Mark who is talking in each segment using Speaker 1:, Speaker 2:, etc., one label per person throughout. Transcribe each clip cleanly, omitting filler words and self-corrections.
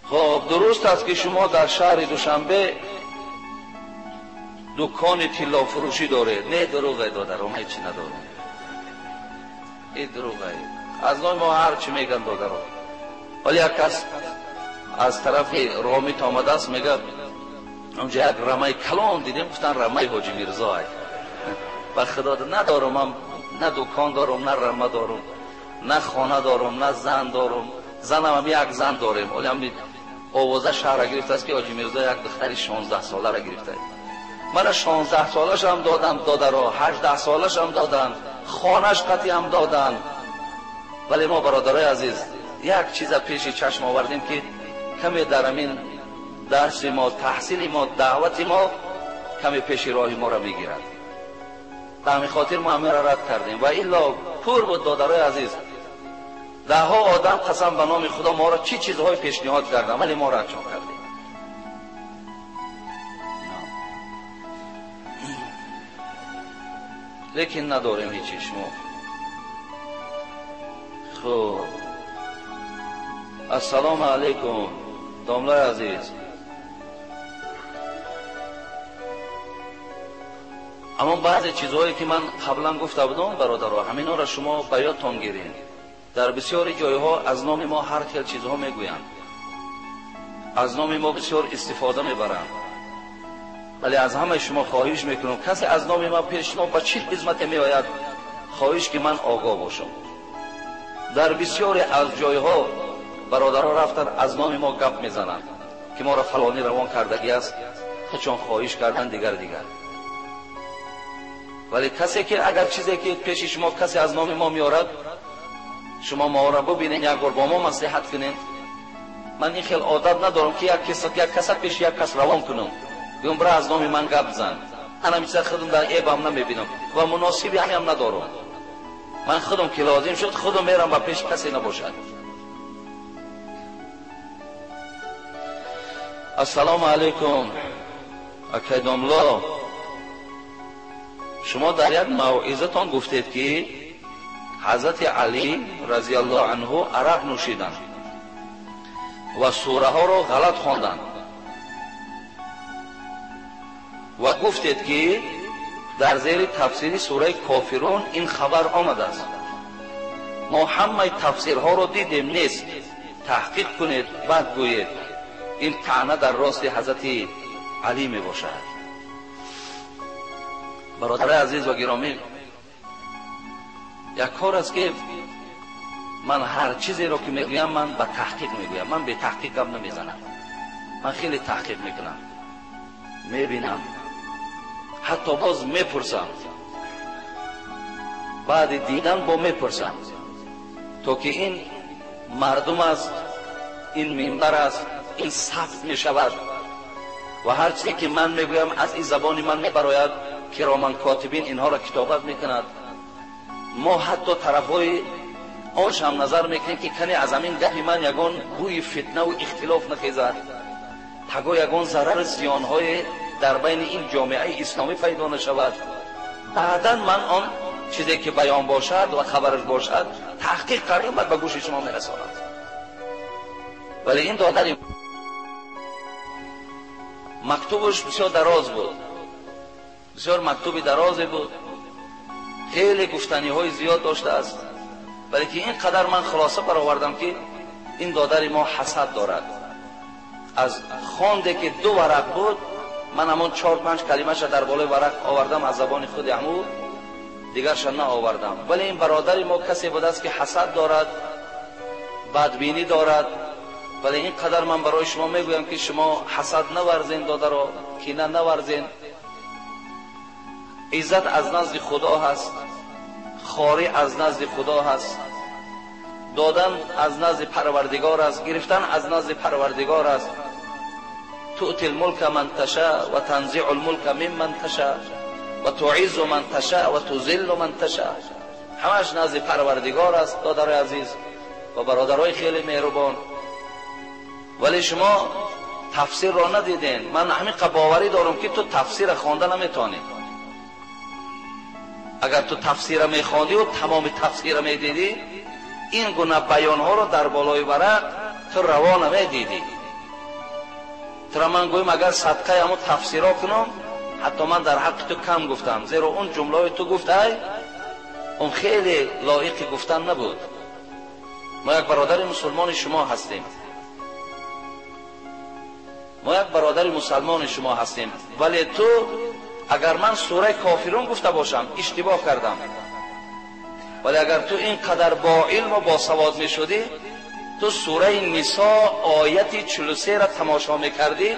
Speaker 1: Хуб, дуруст аст ки шумо дар шаҳри Душанбе дукони тиллофурӯшӣ доред? Не, дурӯғе додаром, ҳеҷ чӣ надорам. Ин дурӯғе. Аз номи мо ҳар чӣ мегӯянд додаром. Вале як кас аз тарафи Ромит омадааст, мегӯяд онҷо як рамаи калон дидем, гуфтан рамаи Ҳоҷи Мирзо. Ба худо надорам, ман на дукон дорам, на рама дорам, на хона дорам, на зан дорам. Занам ҳам як зан дорем. Ҳоло ҳам овоза шаҳрро гирифтааст ки Ҳоҷи Мирзо як духтари 16 соларо гирифтааст. Мана 16 солашам додам додаро, 18 солашам доданд, хонаш қатъи ҳам доданд. Вале мо бародарои азиз як чиза пеши чашм овардем ки каме дар ҳамин дарси мо, таҳсили мо, даъвати мо каме пеши роҳи моро мегирад. Ба ҳамин хотир мо ҳаминро рад кардем. Ва илло пур буд додарои азиз, даҳҳо одам қасам ба номи Худо моро чӣ чизҳое пешниҳод карданд, вале мо радшон кардем. Лекин надорем ҳеҷ чиз шумо. Хуб, ассалому алайкум домлаи азиз. Аммо баъзе чизҳое ки ман қаблан гуфта будам бародаро, ҳаминҳоро шумо ба ёдтон гиред. Дар бисёри ҷойҳо аз номи мо ҳар хел чизҳо мегӯянд, аз номи мо бисёр истифода мебаранд. Вале аз ҳамаи шумо хоҳиш мекунам, касе аз номи ман пеш шумо ба чӣ хизмате меояд, хоҳиш ки ман огоҳ бошам. Дар бисёре аз ҷойҳо бародаро рафтан аз номи мо гап мезананд ки моро фалонӣ равон кардагӣ аст, чун хоҳиш кардан дигар дигар. Вале касе ки агар чизе ки пеши шумо касе аз номи мо меорад, шумо моро бубинед, як бор бо мо маслиҳат кунед. Ман ин хел одат надорам ки як каса пеши як кас равон кунам, гӯям бира аз номи ман гап зан. Ман ҳамин чиза худам дар эбам намебинам ва муносиби ҳамиам надорам. Ман худам ки лозим шуд худам мерам ба пеши касе набошад. Ассалому алайкум акай домло, шумо дар як мавъизатон гуфтед ки ҳазрати Алӣ разияллоҳу анҳу арақ нӯшиданд ва сураҳоро ғалат хонданд ва гуфтед ки дар зери тафсири сураи Кофирун ин хабар омадааст. Мо ҳамаи тафсирҳоро дидем, нест. Таҳқиқ кунед, баъд гӯед. Ин таъна дар рости ҳазрати Алӣ мебошад. Бародари азиз ва гиромӣ, як кор аст ки ман ҳар чизеро ки мегӯям ман ба таҳқиқ мегӯям. Ман бе таҳқиқ гап намезанам. Ман хеле таҳқиқ мекунам, мебинам, ҳатто боз мепурсам. Баъди дидан бо мепурсам, то ки ин мардум аст, ин минбар аст, ин сабт мешавад ва ҳар чизе ки ман мегӯям аз ин забони ман мебарояд. Кироман котибин инҳоро китобат мекунад. Мо ҳатто тарафҳои онш ҳам назар мекунем ки кане аз ҳамин гапи ман ягон бӯи фитнаву ихтилоф нахезад, таго ягон зарару зиёнҳое дар байни ин ҷомеаи исломӣ пайдо нашавад. Баъдан ман он чизе ки баён бошад ва хабараш бошад таҳқиқ кардам, баъд ба гӯши шумо мерасонам. Вале ин додари мактубаш бисёр дароз буд, бисёр мактуби дарозе буд, хеле гуфтаниҳои зиёд доштааст. Вале ки ин қадар ман хулоса баровардам ки ин додари мо ҳасад дорад. Аз хонде ки 2 варақ буд, ман ҳамон 4-5 калимаша дар болои варақ овардам аз забони худи ҳаму, дигарша наовардам. Вале ин бародари мо касе будааст ки ҳасад дорад, бадбинӣ дорад. Вале ин қадар ман барои шумо мегӯям ки шумо ҳасад наварзен додаро, кина наварзен. Иззат аз назди Худо ҳаст, хорӣ аз назди Худо ҳаст, додан аз назди Парвардигор аст, гирифтан аз назди Парвардигор аст. تؤتي الملك من تشاء وتنزع الملك ممن تشاء وتعز من تشاء وتذل من تشاء. همش نزد پروردگار است دادرای عزیز و برادرای خیلی مهربان. ولی شما تفسیر را ندیدین. من همین باوری دارم که تو تفسیر خوانده نمیتونی. اگر تو تفسیر میخواندی و تمام تفسیر میدیدی، این گونه بیانها را در بالای ورق تو روا نمیدیدی. Тура ман гӯем агар садқаи ҳамон тафсиро кунам, ҳатто ман дар ҳаққи ту кам гуфтам, зеро он ҷумлаҳои ту гуфтай он хеле лоиқи гуфтан набуд. Мо як бародари мусулмони шумо ҳастем. Мо як бародари мусулмони шумо ҳастем. Вале ту агар ман сураи кофирун гуфта бошам, иштибоҳ кардам. Вале агар ту ин қадар бо илму бо савод мешудӣ, ту сураи Нисо ояти 43 ра тамошо мекардӣ,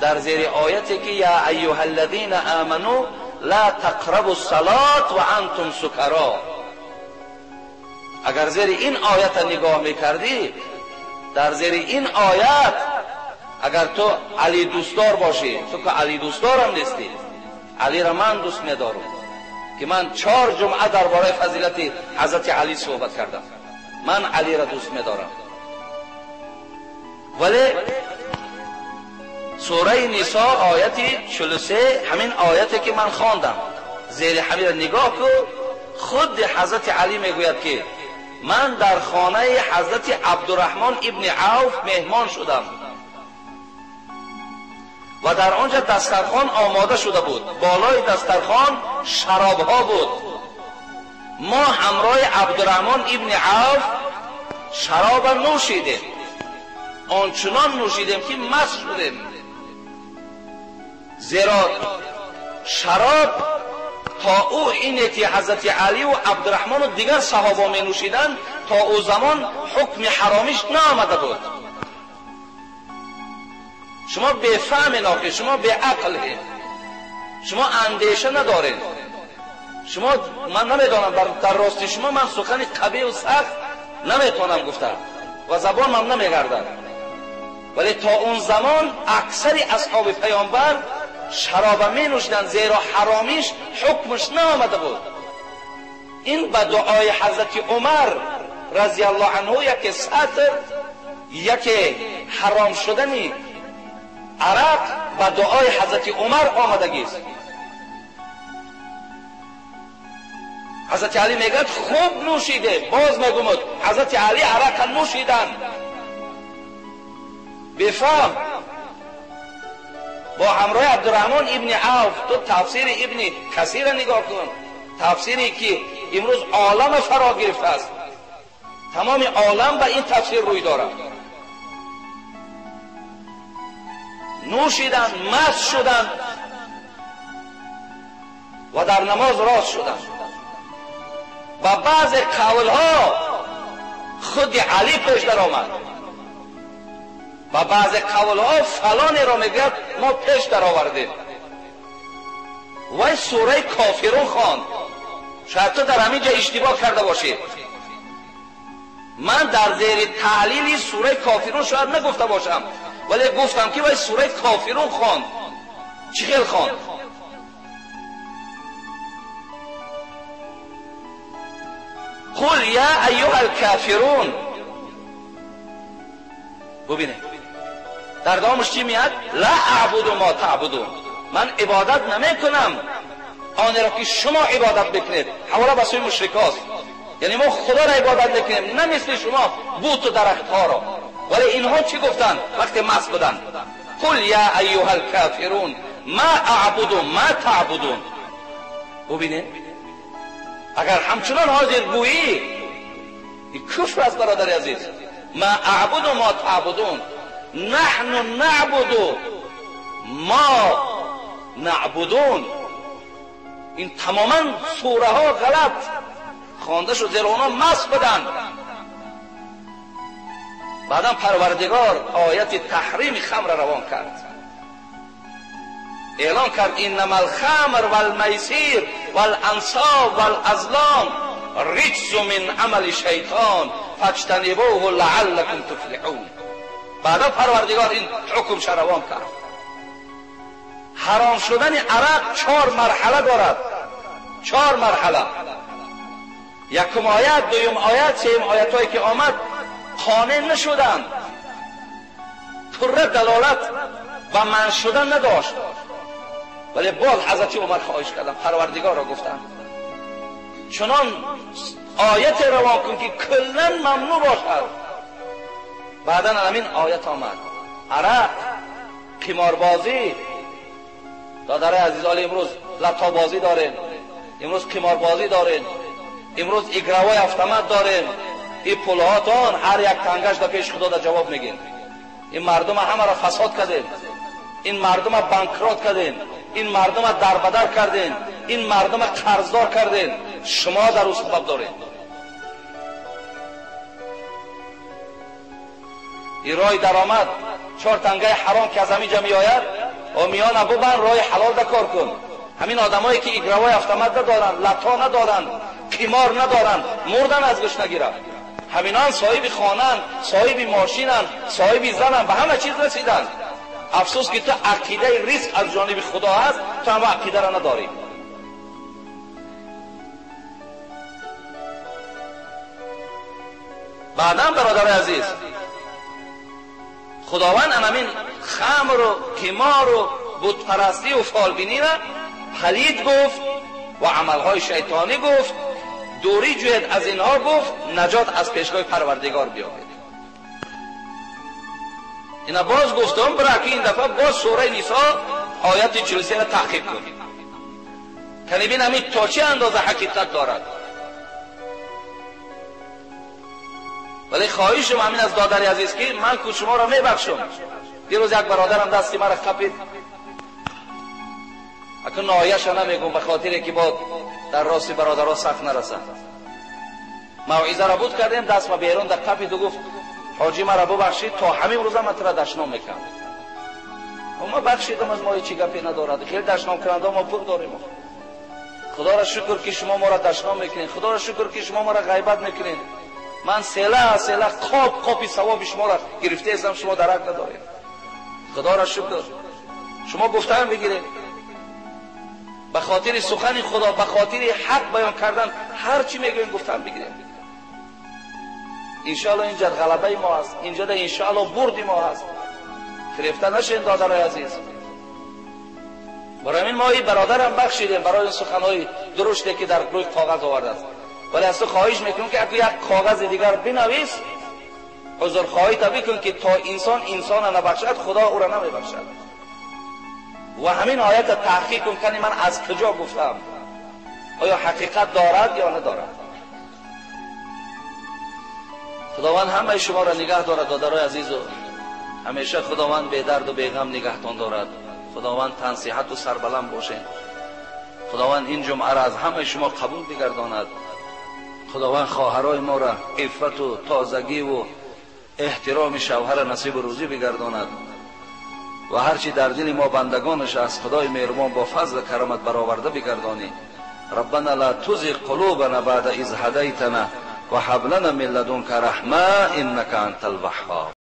Speaker 1: дар зери ояте ки я айюҳа аллазина аману ла тақрабу ссалот ва антум сукаро. Агар зери ин оята нигоҳ мекардӣ, дар зери ин оят агар ту Али дӯстдор бошӣ, ту ки Али дӯстдорам нестӣ, Алиро ман дӯст медорам, ки ман 4 ҷумъа дар бораи фазилати ҳазрати Али суҳбат кардам. Ман Алиро дӯст медорам. Вале сураи Нисо ояти 43, ҳамин ояте ки ман хондам, зери ҳаминро нигоҳ кун, худи ҳазрати Али мегӯяд ки ман дар хонаи ҳазрати Абдурраҳмон ибни Авф меҳмон шудам ва дар он ҷо дастархон омода шуда буд. Болои дастархон шаробҳо буд. Мо ҳамроҳи Абдурраҳмон ибни Авф шароба нӯшидем, ончунон нӯшидем ки маст шудем, зеро шароб то ӯ ине ки ҳазрати Алӣ ва Абдурраҳмону дигар саҳобо менӯшиданд, то ӯ замон ҳукми ҳаромиш наомада буд. Шумо бефаҳмен, охир шумо беақлед, шумо андеша надоред. Шумо, ман намедонам, дар рости шумо ман сухани қабеҳу сахт наметавонам гуфта ва забонам намегардад. Вале то он замон аксари асҳоби паёмбар шароба менӯшиданд, зеро ҳаромиш ҳукмаш наомада буд. Ин ба дуои ҳазрати Умар разияллоҳу анҳу яке сатр, яке ҳаром шудани арақ ба дуои ҳазрати Умар омадагист. Ҳазрати Али мегӯяд хуб нӯшиде, боз мегӯмуд ҳазрати Али арақа нӯшиданд. Бефаҳм бо ҳамроҳи Абдурраҳмон ибни Авф. Ту тафсири ибни Касира нигоҳ кун, тафсире ки имрӯз олама фаро гирифтааст, тамоми олам ба ин тафсир рӯй дорад. Нӯшиданд, маст шуданд ва дар намоз рост шуданд. Ба баъзе қавлҳо худи Али пеш даромад, ба баъзе қавлҳо фалонеро мегӯяд мо пеш даровардем. Вай сураи кофирун хонд. Шояд ту дар ҳамин ҷо иштибоҳ карда бошӣ. Ман дар зери таҳлили сураи кофирун шояд нагуфта бошам, вале гуфтам ки вай сураи кофирун хонд. Чӣ хел хонд? Қул я айюҳа алкофирун. Бубинед дар давомаш чӣ меяд? Ла аъбуду мо таъбудун. Ман ибодат намекунам онеро ки шумо ибодат мекунед. Ҳавола ба сӯи мушрикост. Яъне мо худоро ибодат мекунем, на мисли шумо буту дарахтҳоро. Вале инҳо чӣ гуфтанд вақте маст буданд? Қул я айюҳа алкофирун ма аъбуду ма таъбудун. Бубинед агар ҳамчунон ҳозир гӯӣ, ин куфр аст бародари азиз. Ма аъбуду мо таъбудун, наҳну наъбуду мо наъбудун. Ин тамоман сураҳо ғалат хонда шуд, зеро онҳо маст буданд. Баъдан Парвардигор ояти таҳрими хамра равон кард, эълон кард иннама алхамр валмайсир валансоб валазлом риҷсу мин амали шайтон фаҷтанибуҳу лааллакум туфлиҳун. Баъдан Парвардигор ин ҳукмша равон кард. Ҳаром шудани арақ 4 марҳала дорад. 4 марҳала. Якум оят, дуюм оят, сеюм оятҳое ки омад қонеъ нашуданд, пурра далолат ба манъ шудан надошт. Вале боз ҳазрати Умар хоҳиш карданд, Парвардигорро гуфтанд чунон ояте равон кун ки куллан мамнӯъ бошад. Баъдан ҳамин оят омад. Арақ қиморбозӣ додари азиз, ҳоли имрӯз латобозӣ дорем, имрӯз қиморбозӣ дорем, имрӯз игровой автомат дорем. Ин пулҳотон ҳар як тангаш дар пеши худо дар ҷавоб мегин. Ин мардума ҳамаро фасод кардем, ин мардума банкрот кардем, ин мардума дарбадар кардем, ин мардума қарздор кардем. Шумо дар ӯ сабаб доред. Ин роҳи даромад чор тангаи ҳаром ки аз ҳамин ҷа меояд, о миёна бубанд, роҳи ҳалол да кор кун. Ҳамин одамое ки игровой автомат надоранд, лато надоранд, қимор надоранд, мурдан аз гӯш нагиранд. Ҳаминон соҳиби хонанд, соҳиби мошинанд, соҳиби зананд, ба ҳама чиз расиданд. Афсӯс ки ту ақидаи ризқ аз ҷониби худо ҳаст, ту ҳама ақидаро надорӣ. Баъдан бародари азиз, худованд ҳамин хамру қимору бутпарастию фолбиниро палид гуфт ва амалҳои шайтонӣ гуфт. Дурӣ ҷӯед аз инҳо гуфт, наҷот аз пешгоҳи парвардигор биёбед. Ина боз гуфтам, бира ки ин дафъа боз сураи Нисо ояти 43-ро таҳқиқ кун. Кани бин ҳамин то чӣ андоза ҳақиқат дорад. Вале хоҳишам ҳамин аз додари азиз ки ман ку шуморо мебахшам. Дирӯз як бародарам дасти маро қапид. Акун ноҳияша намегум ба хотире ки бод дар рости бародаро сахт нарасанд. Мавъизаро буд кардем, даст ба берун дар қапиду гуфт: ҳоҷӣ маро бубахшид, то ҳамин рӯза ман тура дашном мекардам. Ма бахшидам, аз мо ҳечи гапе надорад. Хеле дашномкунанда мо пур дорем. Худоро шукр ки шумо моро дашном мекунед, худоро шукр ки шумо моро ғайбат мекунед. Ман села села қоп қопи савоби шуморо гирифтаестам, шумо дарак надоред. Худоро шукр. Шумо гуфтаам бигиред. Ба хотири сухани худо, ба хотири ҳақ баён кардан ҳар чӣ мегӯем гуфтаам бигирем. Иншоалло инҷа ғалабаи мо аст, инҷа иншоалло бурди мо аст. Фирефта нашед додарои азиз. Барои ҳамин мо ин бародарам бахшидем барои ин суханҳои дуруште ки дар рӯи коғаз овардааст. Вале аз ту хоҳиш мекунем ки аку як коғази дигар бинавис, узрхоҳита бикун ки то инсон инсона набахшад, худо ӯро намебахшад. Ва ҳамин оята таҳқиқ кун, кани ман аз куҷо гуфтам, оё ҳақиқат дорад ё надорад. Худованд ҳамаи шуморо нигаҳ дорад додарои азизу. Ҳамеша худованд бедарду беғам нигаҳтон дорад. Худованд тансиҳату сарбаланд бошед. Худованд ин ҷумъаро аз ҳамаи шумо қабул бигардонад. Худованд хоҳарои моро иффату тозагиву эҳтироми шавҳара насибу рӯзӣ бигардонад. Ва ҳарчи дар дили мо бандагонаш аст, худои меҳрубон бо фазлу карамат бароварда бигардонӣ. Раббана ла тузиғ қулубана баъда из ҳадайтана ва ҳаб лана мин ладунка раҳма иннака антал ваҳҳоб.